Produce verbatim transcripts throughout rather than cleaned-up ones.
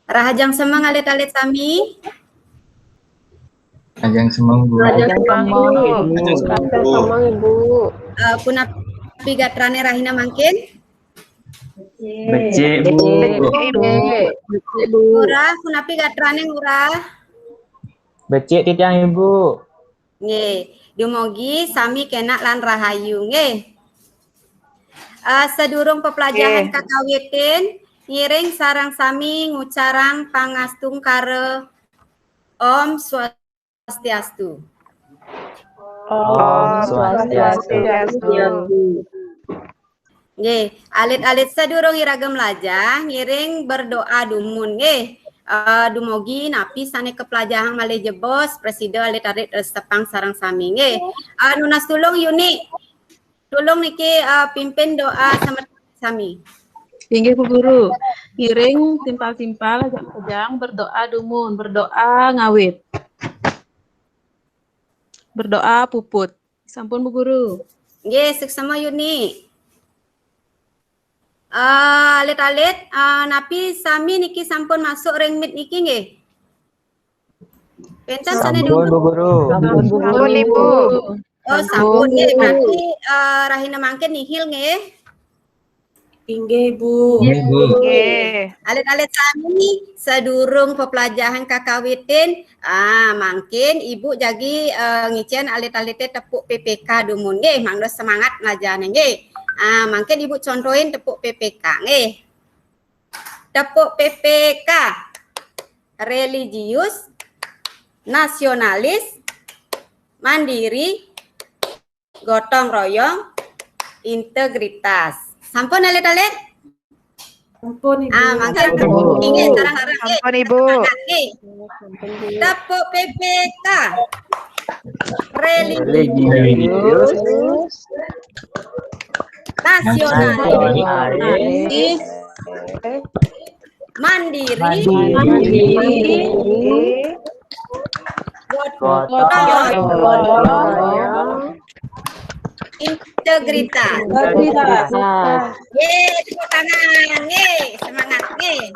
Rahajeng semeng alit-alit sami. Rahajeng semeng, Bu. Rahajeng semeng, Bu. Rahajeng semeng, Ibu. Eh, punapi gatrané rahina mangkin? Becik, Bu. Becik, Bu. Ngurah, punapi gatrané Ngurah? Becik titiang, Ibu. Nggih, dumugi sami kénak lan rahayu nggih. Eh, sadurung peplajahan Nggih. kakawitin, ngiring sareng sami ngucarang pangastungkara. Om Swastiastu. Om Swastiastu. Nggih, alit-alit sadurung iraga mlajah, ngiring berdoa dumun nggih. Eh, dumugi napi sané kaplajahang malih jebos, prasida alit-alit resepang sareng sami nggih. Eh, nunas tulung Yuni. Tulung niki, eh, pimpin doa semeton sami. Inggih Bu Guru, ngiring timpal-timpal ajak pejang berdoa dumun, berdoa ngawit. Berdoa puput. Sampun Bu Guru. Nggih, suksma Yuni. Eh, alit-alit, eh, napi sami niki sampun masuk ring meet niki nggih? Wénten sané Sampun, Bu Guru. Sampun, Ibu. Oh, sampun nggih. Berarti eh, rahina mangkin nihil nggih. Inggih, Bu. Nggih, Bu. Nggih. Alit-alit sami sadurung peplajahan kakawitin, ah mangkin Ibu jagi eh, ngicén alit-alité tepuk P P K dumun nggih, mangda semangat mlajahné nggih. Ah mangkin Ibu contohin tepuk P P K nggih. Tepuk P P K. Religius, nasionalis, mandiri, gotong royong, integritas. Sampun alit-alit? Sampun, Ibu. Ah, mangkin Sampun, Bu. inggih sareng-sareng nggih. Sampun, Ibu. Semangat nggih. Tepuk P P K. Religius, Religius, nasionalis, nasionalis, mandiri, mandiri, gotong royong, gotong royong, integritas. integritas. Yeay, tepuk tangan. Yeay, semangat. Yeay.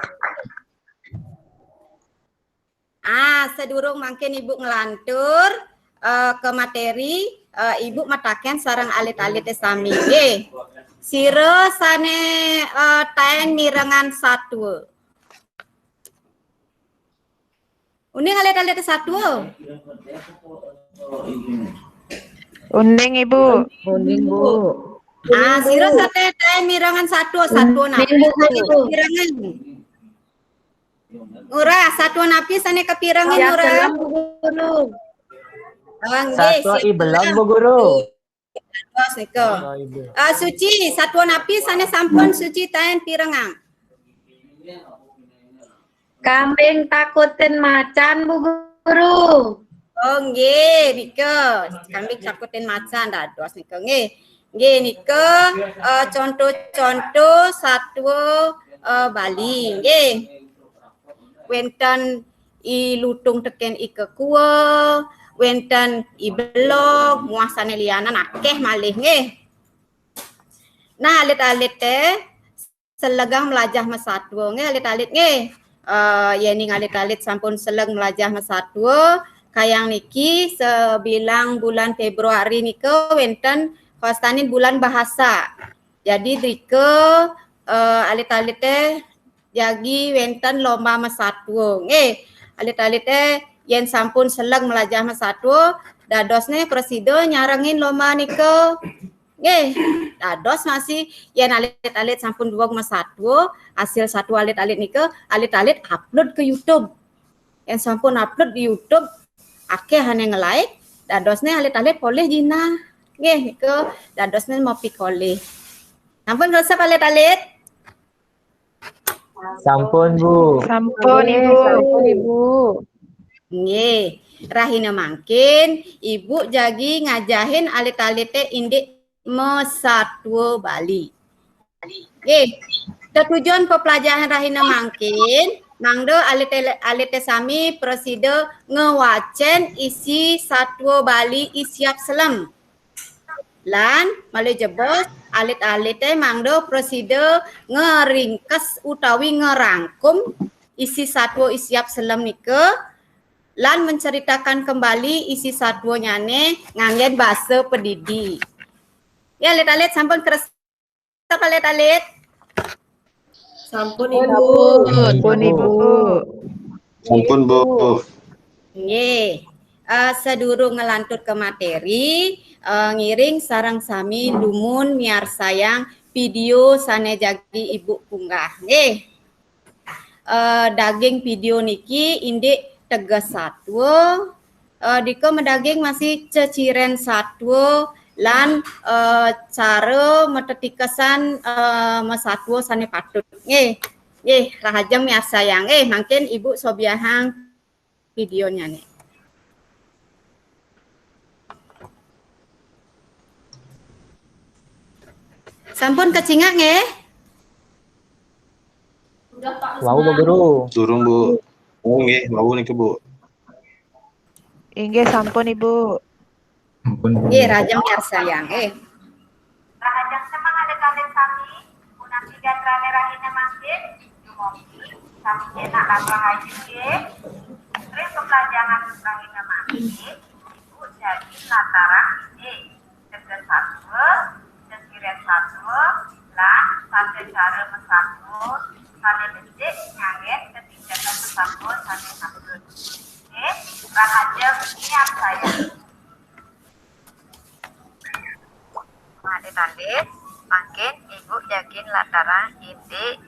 Ah, sadurung mangkin Ibu nglantur eh, ke materi, eh, Ibu mataken sareng alit-alit sami. Nggih. Sira sané eh, taén mirengang satua. Uning alit-alit satua. Uning, Ibu. Uning, Bu. Ah, sira sané taén mirengang satua, satua napi sané kapirengang? Ngurah, satua napi sané kapirengang, Ngurah? Guru. Oh, nggih, Satua siap I Belog, Belog. Bu Guru. Bos nika. Satua I Belog. Ah, Suci, satua napi sané sampun Suci taén pirengang? Kambing takutin macan, Bu Guru. Oh, nggih, nika. Kambing takutin macan dados nika nggih. Nggih, nika eh, contoh-contoh satua eh, Bali nggih. Wénten I Lutung tekén I Kekua, wénten I Belog, muah sané lianan akéh malih nggih. Nah, alit-alit té selegang mlajah masatua nggih, alit-alit nggih. Eh, yéning alit-alit sampun seleg mlajah masatua, kayang niki sabilang bulan Fébruari nika wénten kawastanin bulan bahasa. Jadi drika eh, alit-alit té jagi wénten lomba masatua nggih. Alit-alit té yén sampun seleg mlajah masatua, dadosné prasida nyarengin lomba nika. Nggih, dados masih yén alit-alit sampun duweg masatua, hasil satua alit-alit nika, alit-alit upload ke YouTube. Yén sampun upload di YouTube, akéh ané nge-like, dadosné alit-alit polih jinah. Nggih, nika dadosné mapikolih. Sampun resep alit-alit? Sampun, Bu. Sampun, Ibu. Sampun, Ibu. Nggih. Rahina mangkin, Ibu jagi ngajahin alit-alité indik masatua Bali. Nggih. Tetujon peplajahan rahina mangkin, mangda alit-, alité sami prasida ngwacén isi satua Bali I Siap Selem. Lan malih jebos alit-alité mangda prasida ngringkes utawi ngerangkum isi satwa Isiap Selem nika, lan menceritakan kembali isi satwanyane nganggen basa Pedidi. Ya, alit-alit sampun kersa, alit-alit? Sampun, Ibu. Sampun, Ibu. Sampun, Bu. Nggih. Eh, sadurung ngelantur ke materi, eh, ngiring sareng sami dumun miarsayang video sane jagi Ibu kunggah. Nggih. Eh, daging video niki indik teges satwa, eh, dika madaging masih ceciren satwa lan, eh, cara matetikesan, eh, masatwa sane patut. Nggih. Nggih, rahajeng miarsayang. Nggih, mangkin Ibu sobiahang videonyane. Sampun kacingak nggih? Wau, Bu Guru. Durung, Bu. Oh, nggih, wau niki, Bu. Inggih, sampun, Ibu. Sampun, Bu. Nggih, rahajeng miarsayang. Eh. Rahajeng semeng alit-alit sami, punapi gatrane rahina mangkin, dumogi, sami enak lan rahayu nggih. Ring peplajahan rahina mangkin, Ibu jagi latarang indik teges satwa, ceciren satwa, lan tata cara masatwa sane becik nganggen teges masatwa sane patut. Nggih, rahajeng miarsayang. Alit-alit, mangkin Ibu jagi latarang indik,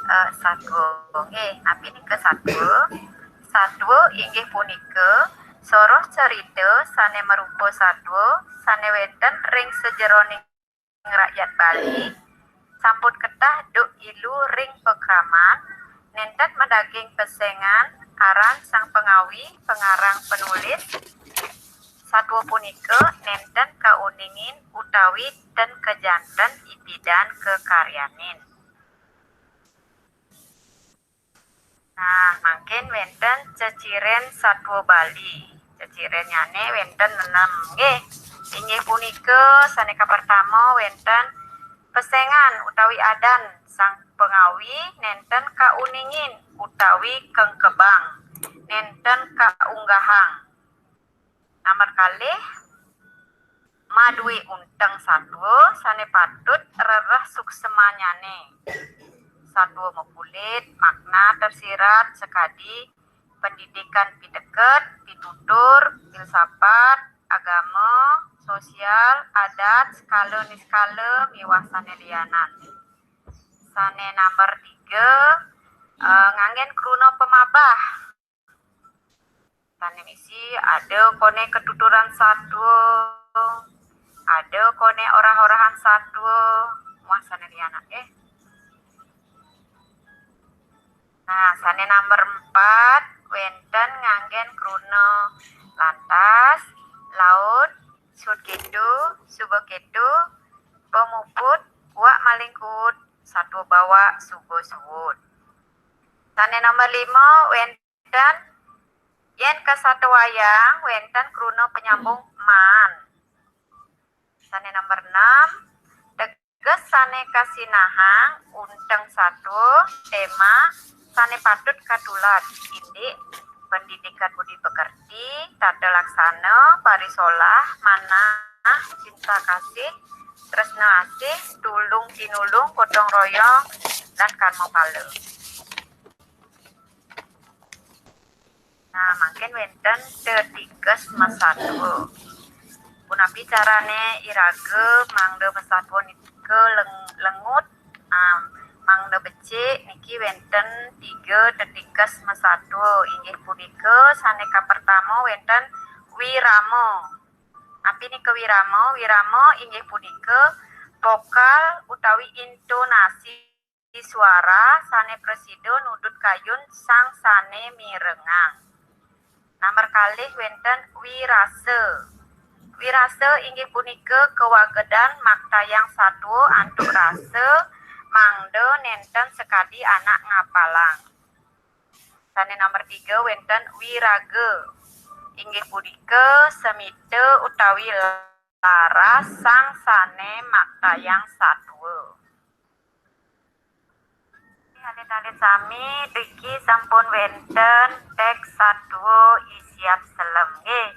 eh, satwa. Nggih, napi nika satwa? Satwa inggih punika soroh carita sane marupa satwa sane wenten ring sajeroning rakyat Bali, sampun ketah duk ilu ring pakraman, nenten madaging pesengan aran sang pangawi, pangarang, penulis. Satwa punika nenten kauningin utawi ten kajanten ipidan kakaryanin. Nah, mangkin wenten ceciren satwa Bali. Cecirennyane wenten enem, nggih. Inggih punika sane kapertama wenten pesengan utawi adan sang pangawi nenten kauningin utawi kengkebang nenten kaunggahang. Nomor kalih, madue unteng satwa sane patut rereh suksmanyane. Satwa makulit, makna tersirat sakadi pendidikan piteket, pitutur, filsafat, agama, sosial, adat, skala niskala, miwah sane lianan. Sane nomor tiga, eh, nganggen kruna pamabah. Sane misi ada kone ketuturan satwa, ada kone orah-orahan satwa, muah sane lianan, eh. Nah, sane nomor empat, wenten nganggen kruna lantas, laut, sut ketu, suba ketu, pamuput, uwak malingkuut, satwa bawak, suba suud. Sane nomor lima, wenten yen kasatwayang wenten kruna panyambung man. Sane nomor enam, teges sane kasinahang unteng satwa, tema sane patut katulad indik pendidikan budi pekerti, tata laksana, parisolah, manah, cinta kasih, tresna asih, tulung tinulung, gotong royong, lan karma pala. Nah, mangkin wenten tetikes masatwa. Punapi carane iraga mangda masatwa nika leng-, lengut, ah, mangda becik niki wenten tiga tetikes masatwa, inggih punika sane kapertama wenten wirama. Napi nika wirama? Wirama inggih punika vokal utawi intonasi suara sane prasida nudut kayun sang sane mirengang. Nomor kalih wenten wirasa. Wirasa inggih punika kawagedan maktayang satwa antuk rasa mangda nenten sakadi anak ngapalang. Sane nomor tiga wenten wiraga. Inggih punika semita utawi laras sang sane maktayang satwa. Alit-alit sami, driki sampun wenten teks satwa Isiap Selem nggih.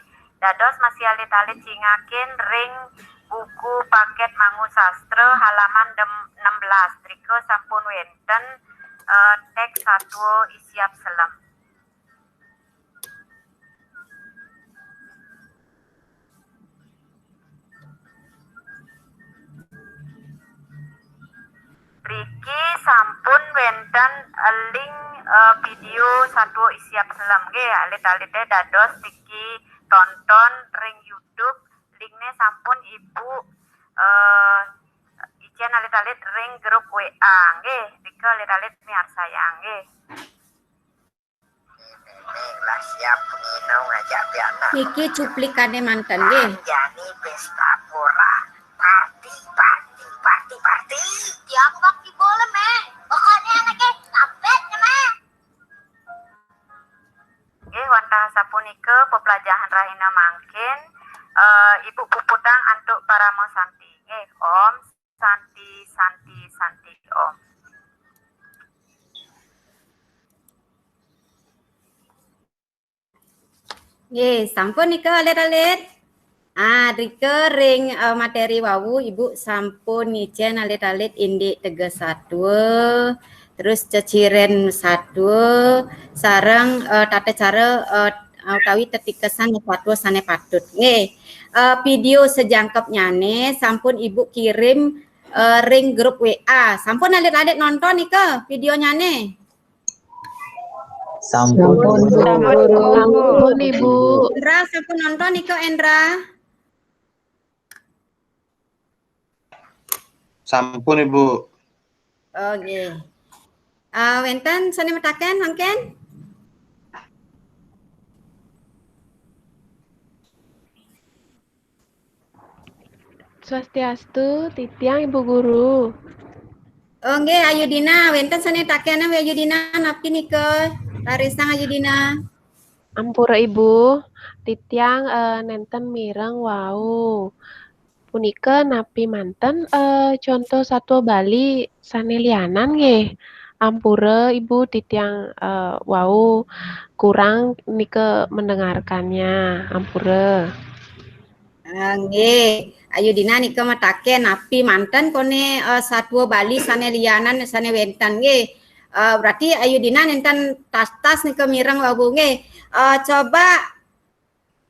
Dados masih alit-alit cingakin ring buku paket Mangu Sastra halaman dem-, enam belas. Drika sampun wenten, eh, teks satwa Isiap Selem. Driki sampun wenten, eh, link, eh, video satwa Isiap Selem nggih, alit-alite dados driki tonton ring YouTube. Linknya sampun Ibu, eh, icen alit-alit ring grup W A nggih. Drika alit-alit miarsayang nggih. Nenek lah siap penginau ngajak pianak. Niki cuplikane manten nggih. Jani pesta pora. Party, party, party, party. Tiang bak di bola, Meh. Pokoknya anaknya lapet, Meh. Nggih, wantah sapunika peplajahan rahina mangkin, eh, Ibu puputang antuk parama santi. Nggih, Om Santi, Santi, Santi, Om. Nggih, sampun nika alit-alit. Ah, drika ring, eh, materi wau Ibu sampun ngicen alit-alit indik teges satwa, terus ceciren satwa, sareng, eh, tata cara, eh, utawi tetikesan satwa sane patut. Nggih. Eh, video sejangkepnyane sampun Ibu kirim, eh, ring grup W A. Sampun alit-alit nonton nika videonyane? Sampun, Sampun, Ibu. Sampun, Sampun, Ibu. Endra, sampun nonton nika, Endra? Sampun, Ibu. Oh, nggih. Ah, wenten sane mataken mangkin? Swastiastu, titiang Ibu Guru. Oh, nggih, Ayu Dina, wenten sane taken, Ayu Dina, napi nika? Rarisang Ayu Dina. Ampura Ibu, titiang, eh, nenten mireng wau. Punika napi manten, eh, conto satwa Bali sane lianan nggih? Ampura Ibu, titiang, eh, wau kurang nika mendengarkannya. Ampura. Ah, nggih. Ayu Dina nika mataken napi manten kone, eh, satwa Bali sane lianan sane wenten nggih. Eh, berarti Ayu Dina nenten tas-tas nika mireng wau nggih. Eh, coba,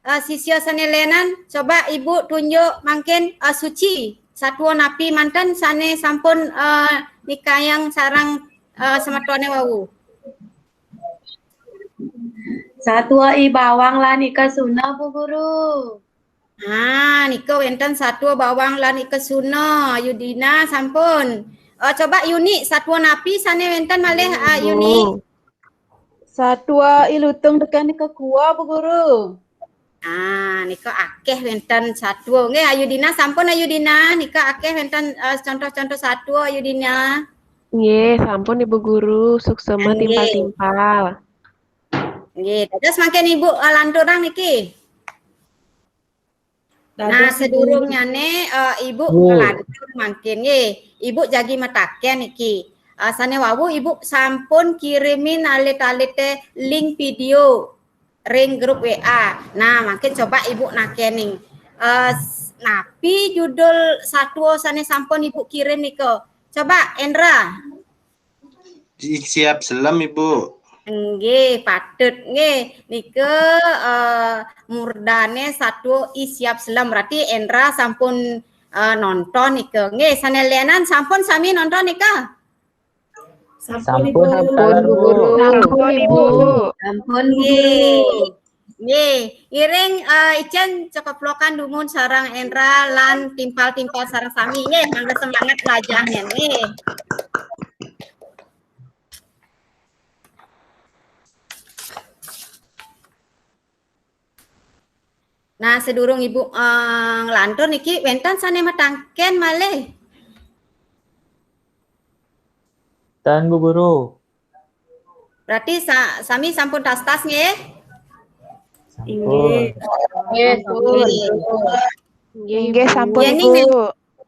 eh, sisya sane lenan, coba Ibu tunjuk mangkin, eh, Suci. Satwa napi manten sane sampun, eh, nikayang sareng, eh, semetone wau. Satwa I Bawang lan I Kesuna, Bu Guru. Ah, nika wenten satwa Bawang lan I Kesuna, Ayu Dina sampun. Eh, coba Yuni, satwa napi sane wenten malih, ah, Yuni? Satwa I Lutung teken I Kekua, Bu Guru. Ah, nika akeh wenten satwa. Nggih, Ayu Dina sampun, Ayu Dina, nika akeh wenten, eh, contoh-contoh satwa, Ayu Dina. Nggih, sampun Ibu Guru, suksema. Nggih. Timpal-timpal. Nggih, dados mangkin Ibu, eh, lanturang niki. Nah, dados, Ibu. Sedurungnyane, eh, Ibu, nggih, nglantur mangkin nggih. Ibu jagi mataken niki. Eh, sane wau Ibu sampun kirimin alit-alite link video ring grup W A. Nah, mangkin coba Ibu nakening. Eh, s-, napi judul satwa sane sampun Ibu kirim nika? Coba, Endra. Isiap Selem, Ibu. Nggih, patut nggih. Nika, eh, murdane satwa Isiap Selem. Berarti Endra sampun, eh, nonton nika. Nggih, sane lenan sampun sami nonton nika? Sampun, sampun, Ibu. Sampun, Bu Guru. Sampun, Ibu. Sampun, nggih. Nggih, ngiring, eh, icen cekeplokan dumun sareng Endra lan timpal-timpal sareng sami nggih, mangga semangat belajarnya nggih. Nah, sedurung Ibu, eh, nglantur niki wenten sane mataken malih? Ten, Bu Guru. Berarti sa-, sami sampun tas-tas nggih? Sampun. Nggih. Nggih, sampun. Nggih, nggih, sampun, nggih, Ibu.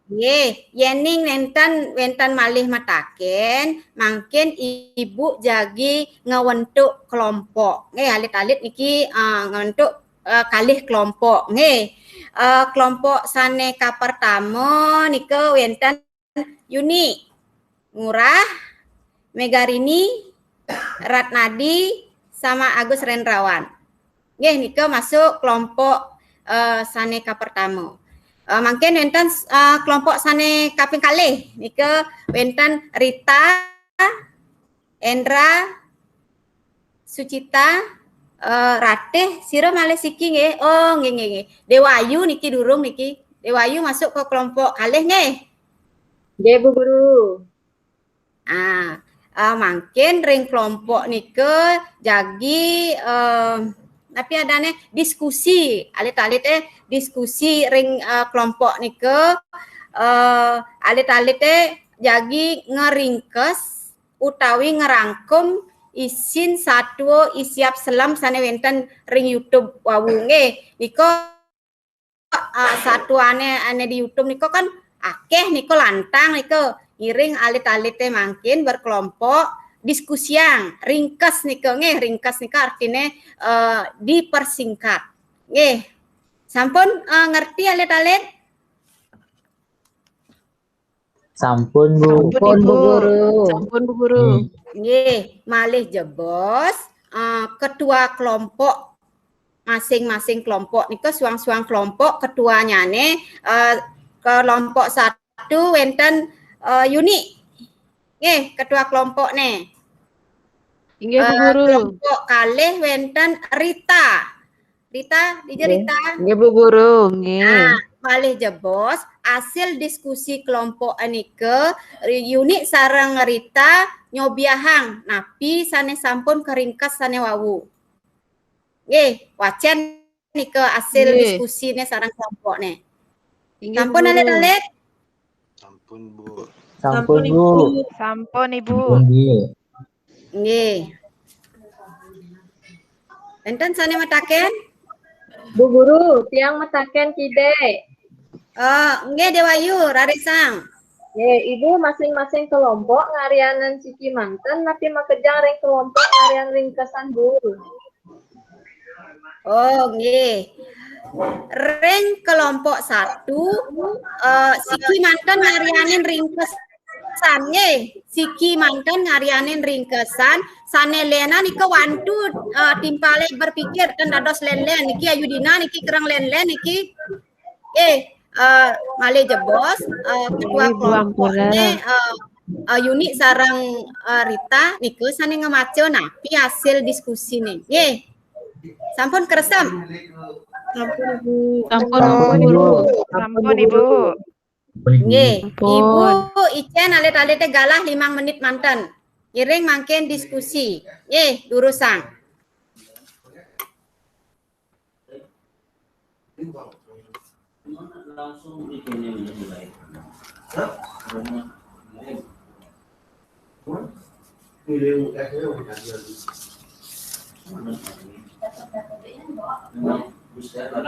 Nggih, yéning nénten wénten malih mataken, mangkin Ibu jagi ngawentuk kelompok. Nggih, alit-alit niki, eh, ngawentuk, eh, kalih kelompok. Nggih, eh, kelompok sané kapertama nika wénten Yuni, Ngurah, Megarini, Ratnadi, sama Agus Rendrawan. Nggih, nika masuk kelompok, eh, sané kapertama. Eh, mangkin wénten, eh, kelompok sané kaping kalih. Nika wénten Rita, Endra, Sucita, eh, Ratih, sira malih siki nggih. Oh, nggih, nggih, nggih. Dewayu niki durung niki. Dewayu masuk ke kelompok kalih nggih. Nggih, Bu Guru. Ah, eh, mangkin ring kelompok nika jagi, eh, napi adané, diskusi, alit-alit eh, diskusi ring, eh, kelompok nika, eh, alit-alit eh jagi ngeringkes utawi ngerangkum isin satua I Siap Selem sané wénten ring YouTube wau nggih. Nika, eh, satuané ané di YouTube nika kan akéh nika, lantang nika, ngiring alit-alité mangkin berkelompok diskusiang, ringkes nika nggih, ringkes nika artiné, eh, dipersingkat. Nggih. Sampun, eh, ngerti alit-alit? Sampun, Bu. Sampun, Ibu. Guru. Sampun, Bu Guru. Nggih, malih jebos, eh, ketua kelompok masing-masing kelompok nika, suang-suang kelompok ketuanyané, eh, kelompok satu wénten, eh, Yuni. Nggih, ketua kelompokné. Inggih, Bu Eh, Guru. Kelompok kalih wénten Rita. Rita, dija Rita? Nggih, Bu Guru, nggih. Nah, malih jebos, hasil diskusi kelompok nika, Yuni sareng Rita nyobiahang napi sané sampun keringkes sané wau. Nggih, wacén nika hasil Nggih. diskusiné sareng kelompokné. Inggih, Sampun Bu Guru. alit-alit? Sampun, Bu. Sampun, Bu. Sampun, Ibu. Sampun, Bu. Nggih. Énten sané mataken? Bu Guru, tiang mataken kidé. Eh, nggih, Dewayu, rarisang. Nggih, Ibu, masing-masing kelompok ngarianang siki manten napi makejang ring kelompok ngarian ringkesan, Bu? Oh, nggih. Ring kelompok satu, eh, siki manten ngarianin ringkesan, nggih. Siki manten ngarianin ringkesan, sané lénan nika wantu, eh, timpalé berpikir, ten dados lén-lén niki, ayu dina niki kereng lén-lén niki. Eh, eh, malih jebos, eh, ketua Nggih, Bu Ampura. kelompokné, eh, eh, Yuni sareng, eh, Rita nika sané ngemaca napi hasil diskusiné. Nggih. Sampun keresep? Sampun, Bu Guru. Sampun, Ibu. Nggih. Sampun. Ibu Icén alit-alité galah limang menit manten. Ngiring mangkin diskusi. Nggih, durusang.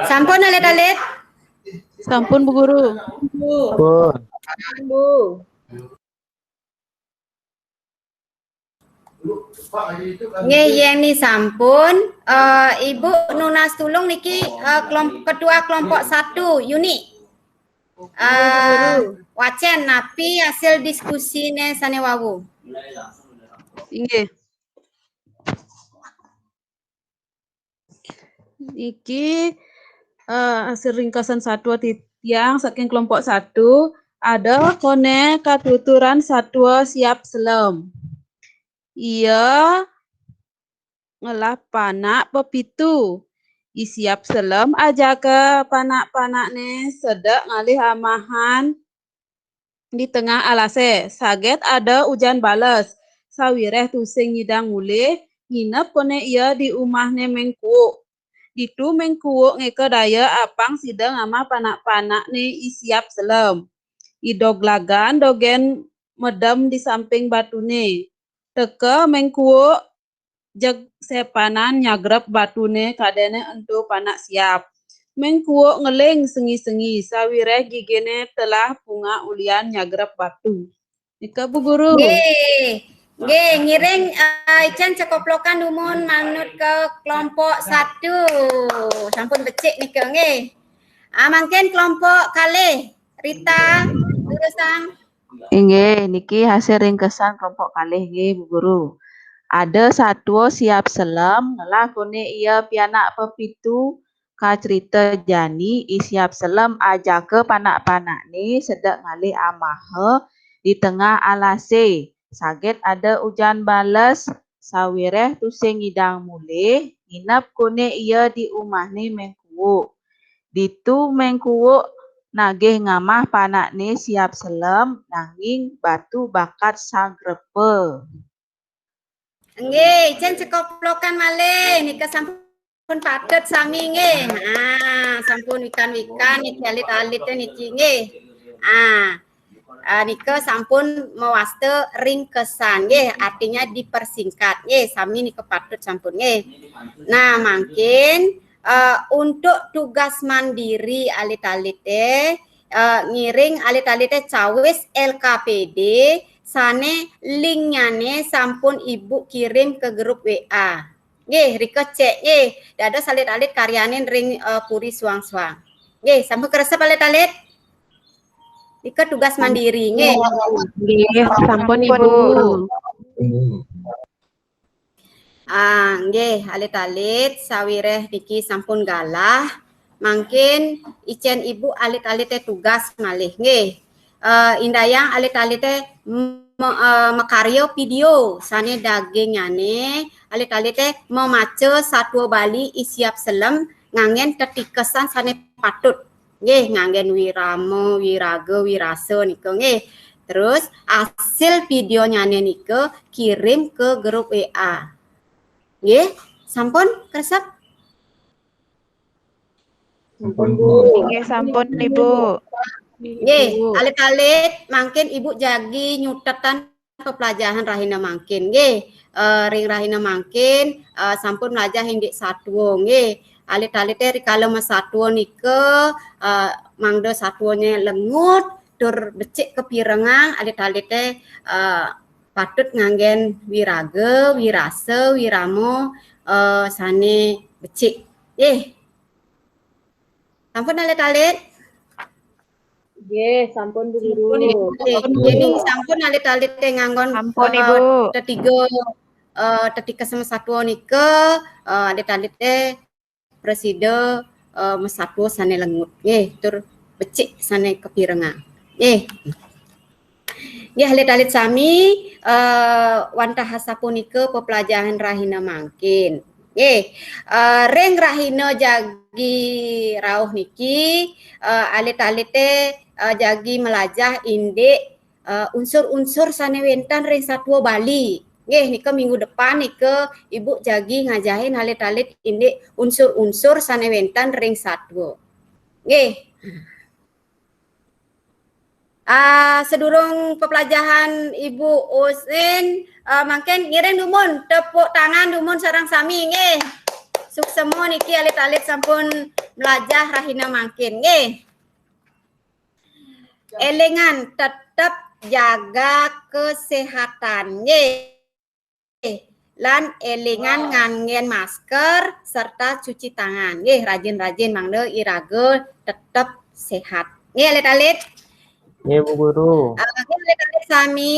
Sampun alit-alit? Sampun, Bu Guru. Sampun. Bu. Nggih, yén ni sampun, eh, Ibu nunas tulung niki, eh, kelom-, ketua kelompok satu, Yuni. Eh, wacén napi hasil diskusiné sané wau. Inggih. Niki, eh, hasil ringkasan satua titiang saking kelompok satu, ada koné katuturan satua Siap Selem. Ia ngelah panak pepitu. I Siap Selem ajaka panak-panakné sedek ngalih amahan di tengah alasé. Saget ada ujan bales. Sawiréh tusing nyidang mulih, nginep koné ia di umahné Méng Kuuk. Ditu Méng Kuuk ngéka daya apang sida ngamah panak-panakné I Siap Selem. I Doglagan dogén medem di samping batuné. Teka Méng Kuuk jeg sepanan nyagrep batuné, kadéné ento panak Siap. Mengkuuk ngeling sengi-sengi, sawiréh giginé telah pungak ulian nyagrep batu. Nika, Bu Guru. Nggih. Nggih, ngiring, eh, icén cekoplokan dumun manut ke kelompok satu. Sampun becik nika, nggih. Ah, mangkin kelompok kalih, Rita, durusang. Inggih, niki hasil ringkesan kelompok kalih, nggih, Bu Guru. Ada satua siap selem, ngelah koné ia pianak pepitu, kacerita jani, i siap selem ajaka panak-panakné sedek ngalih amaha di tengah alasé. Saget ada ujan bales, sawiréh tusing ngidang mulih, nginep koné ia di umahné Mengkuuk. Ditu Mengkuuk nagih ngamah panakné siap selem, nanging batu bakat sagrepa. Nggih, icén cekoplokan malih. Nika sampun patut sami nggih. Ah, sampun wikan-wikan niki alit-alité niki nggih. Ah, ah, nika sampun mawasta ringkesan nggih, artinya dipersingkat nggih. Sami nika patut sampun nggih. Nah, mangkin, eh, untuk tugas mandiri alit-alité, eh, ngiring alit-alité cawis L K P D sané link-nyané sampun Ibu kirim ke grup W A. Nggih, rika cek nggih. Dados alit-alit karyanin ring, eh, puri suang-suang. Nggih, sampun kresep alit-alit? Nika tugas mandiri nggih. Nggih, sampun, Ibu. Ah, nggih, alit-alit sawiréh niki sampun galah. Mangkin icén Ibu alit-alité tugas malih nggih. Eh, indayang alit-alité me-, eh, makarya vidéo sané dagingnyané alit-alité mamaca satua Bali i siap selem nganggén tetikesan sané patut. Nggih, nganggén wirama, wiraga, wirasa nika nggih. Terus hasil vidéonyané nika kirim ke grup W A. Nggih, sampun kresep? Sampun, Bu. Nggih, sampun, Ibu. Nggih, alit-alit mangkin Ibu jagi nyutetan pepelajahan rahina mangkin nggih. Eh, ring rahina mangkin, eh, sampun mlajah indik satua nggih. Alit-alité rikala masatua nika, eh, mangda satuanya lengut tur becik kapirengang, alit-alité, eh, patut nganggén wiraga, wirasa, wirama, eh, sané becik. Nggih. Sampun alit-alit? Nggih, sampun Bu Guru. Nggih, sampun alit-alité nganggon, sampun, eh, Ibu. Tetiga, eh, tetika sama satua nika, eh, alit-alité prasida, eh, masatua sané lengut. Nggih, tur becik sané kapirengang. Nggih. Nggih, alit-alit sami, eh, wantah asapunika pepelajahan rahina mangkin. Nggih, eh, ring rahina jagi rauh niki, eh, alit-alité, eh, jagi melajah indik, eh, unsur-unsur sané wénten ring satua Bali. Nggih, nika minggu depan nika Ibu jagi ngajahin alit-alit indik unsur-unsur sané wénten ring satua. Nggih. Ah, sedurung pepelajahan Ibu Usin, ah, mangkin ngiring dumun tepuk tangan dumun sareng sami nggih. Suksema niki alit-alit sampun melajah rahina mangkin nggih. Élingang tetep jaga kesehatan nggih. Lan élingang nganggén masker serta cuci tangan. Nggih, rajin-rajin mangda iraga tetep séhat. Nggih, alit-alit. Nggih, Bu Guru. Ah, nggih, alit-alit sami,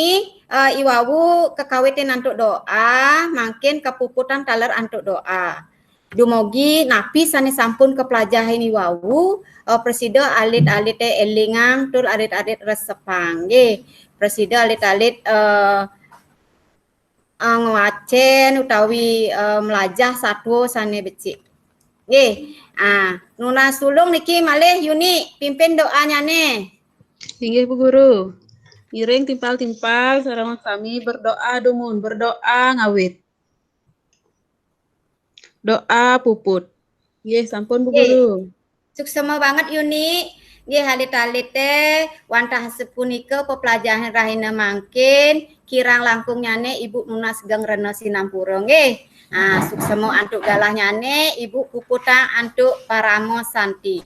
eh, i wau kakawitin antuk doa, mangkin kapuputan taler antuk doa. Dumugi napi sané sampun kapelajahin i wau, eh, prasida alit-alité élingang tur alit-alit resepang. Nggih, prasida alit-alit, eh, eh, ngwacén utawi, eh, melajah satua sané becik. Nggih. Ah, nunas tulung niki malih Yuni pimpin doanyané. Inggih, Bu Guru. Ngiring timpal-timpal sareng sami berdoa dumun, berdoa ngawit. Doa puput. Nggih, sampun Bu Guru. Suksema banget Yuni. Nggih, alit-alité wantah sapunika pepelajahan rahina mangkin, kirang langkungnyané Ibu nunas geng rena sinampura nggih. Ah, suksma antuk galahnyané, Ibu puputang antuk Parama Santi.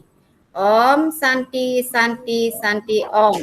Om Santi, Santi, Santi, Om.